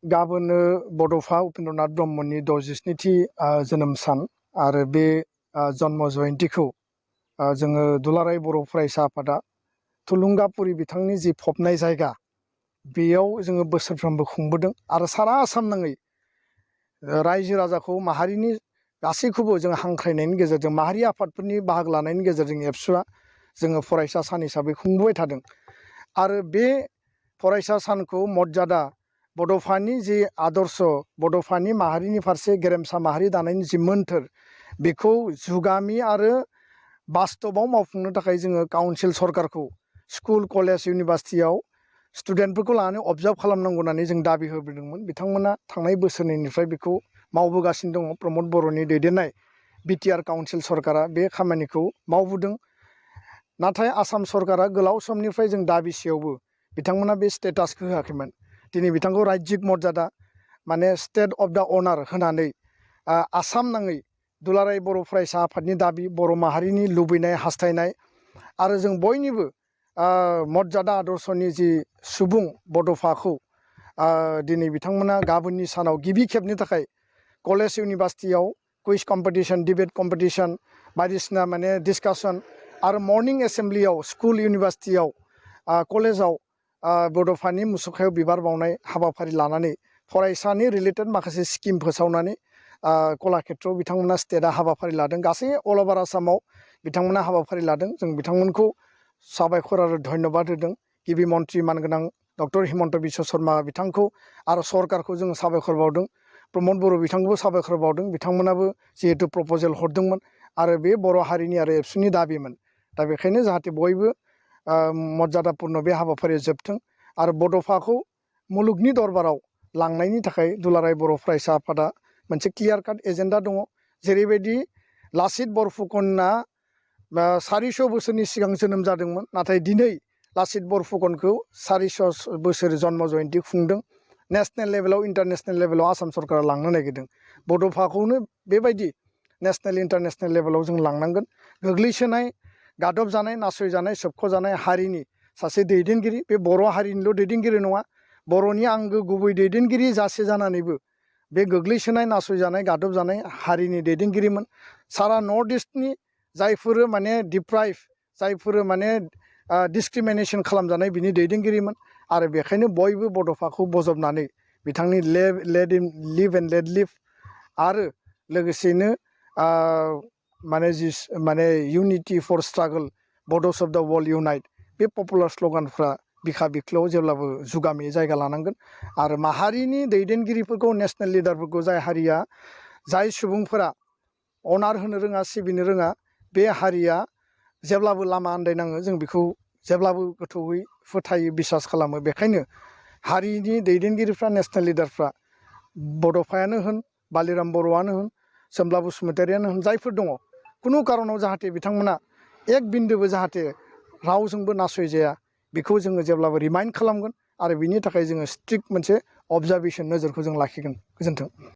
गाबोन बड'फा उपेन्द्रनाथ ब्रह्मनि 67थि जोनोम सान आरो बे जन्म जयन्तीखौ जोङो दुलाराय बर' फरायसा आफादा थुलुंगापुरि बिथांनि जि फबनाय जायगा बेयाव जोङो बोसोरफ्रोमबो खुंबोदों आरो सारा आसाम नाङै रायजो राजाखौ माहारिनि गासैखौबो जों हांख्रायनायनि गेजेरजों माहारि आफादफोरनि बाहागो लानायनि गेजेरजों एबसुआ जोङो फरायसा सान हिसाबै खुंबोबाय थादों आरो बे फरायसा सानखौ मर्यादा बड'फानि जि आदर्श बड'फानि माहारिनि फारसे गेरेमसा माहारि दानायनि जि मोन्थोर बेखौ जुगामि आरो बास्तबाव मावफुंनो थाखाय जोङो काउन्सिल सरकारखौ स्कुल कलेज इउनिभार्सिटियाव स्टुडेन्टफोरखौ लानानै अबजार्भ खालामनांगौ होननानै जों दाबि होबोदोंमोन। बिथांमोना थांनाय बोसोरनैनिफ्राय बेखौ मावबोगासिनो दङ। प्रमद बर'नि दैदेननाय बिटिआर काउन्सिल सरकारा बे खामानिखौ मावबोदों। नाथाय आसाम सरकारा गोलाव समनिफ्राय जों दाबिसेयावबो बिथांमोना बे स्टेटासखौ होआखैमोन। दिनै बिथांखौ रायजिक मर्यादा माने स्टेट अफ द अनार होनानै आसाम नाङै दुलाराय बर' फरायसा आफादनि दाबि बर' माहारिनि लुबैनाय हास्थायनाय आरो जों बयनिबो मर्यादा आदर्शनि जि सुबुं बड'फाखौ दिनै बिथांमोना गाबोननि सानाव गिबि खेबनि थाखाय कलेज इउनिभार्सिटियाव कुइज कम्पिटिशन डिबेट कम्पिटिशन बायदिसिना माने डिसकासन आरो मर्निं एसेम्ब्लियाव स्कुल इउनिभार्सिटियाव कलेजाव बड'फानि मुसुखायाव बिबार बावनाय हाबाफारि लानानै फरायसानि रिलेटेड माखासे स्किम फोसावनानै कलाक्षेत्रआव बिथांमोना स्टेटआ हाबाफारि लादों। गासै अल अभार आसामाव बिथांमोना हाबाफारि लादों। जों बिथांमोनखौ साबायखर आरो धन्यबाद होदों। गिबि मन्त्रि मानगोनां डक्टर हिमन्त बिश्व शर्मा बिथांखौ आरो सरकारखौ जोङो साबायखर बावदों। प्रमद बर' बिथांखौबो साबायखर बावदों। बिथांमोनाबो जिहेतु प्रप'जेल हरदोंमोन आरो बे बर' हारिनि आरो एबसुनि दाबिमोन। दा बेखायनो जाहाथे बयबो मर्यादापुर्ण बे हाबाफारिया जोबथों आरो बड'फाखौ मुलुगनि दरबाराव लांनायनि थाखाय दुलाराय बर' फरायसा आफादा मोनसे क्लियार काट एजेन्डा दङ। जेरैबायदि लाचित बरफुकनआ 400 बोसोरनि सिगां जोनोम जादोंमोन, नाथाय दिनै लाचित बरफुकनखौ 400 बोसोर जन्म जयन्ती खुंदों। नेसनेल लेभेलाव इन्टारनेसनेल लेभेलाव आसाम सरकारा लांनो नागिरदों। बड'फाखौनो बेबायदि नेसनेल इन्टारनेसनेल लेभेलाव जों लांनांगोन। गोग्लैसोनाय गादबजानाय नासयजानाय सोबख'जानाय हारिनि सासे दैदेनगिरि, बे बर' हारिनिल' दैदेनगिरि नङा, बर'नि आंगो गुबै दैदेनगिरि जासे जानानैबो बे गोग्लैसोनाय नासयजानाय गादबजानाय हारिनि दैदेनगिरिमोन। सारा नर्थ इस्टनि जायफोर माने डिप्राइभ जायफोर माने डिसक्रिमिनेसन खालामजानाय बिनि दैदेनगिरिमोन आरो बेखायनो बयबो बड'फाखौ बजबनानै बिथांनि लिभ एन्ड लेट लिभ आरो लोगोसेनो माने unity four struggle Bodos of द वर्ल्ड इउनाइट बे पपुलार स्ल'गानफ्रा बिखा बिख्लोआव जेब्लाबो जुगामि जायगा लानांगोन आरो माहारिनि दैदेनगिरिफोरखौ नेसनेल लिडारफोरखौ जाय हारिया जाय सुबुंफोरा अनार होनो रोङा सिबिनो रोङा बे हारिया जेब्लाबो लामा आन्दायनाङो। जों बेखौ जेब्लाबो गोथौयै फोथायो बिसास खालामो। बेखायनो हारिनि दैदेनगिरिफ्रा नेसनेल लिडारफ्रा बड'फायानो होन बालिराम बर'आनो होन सोमब्ला बसुमतारियानो होन जायफोर दङ खुनु कारनाव जाहाथे बिथांमोना एक बिन्दोबो जाहाथे रावजोंबो नासयजाया बेखौ जोङो जेब्लाबो रिमाइन्ड खालामगोन आरो बिनि थाखाय जोङो स्ट्रिक्ट मोनसे अबजारभेसन नोजोरखौ जों लाखिगोन। गोजोन्थों।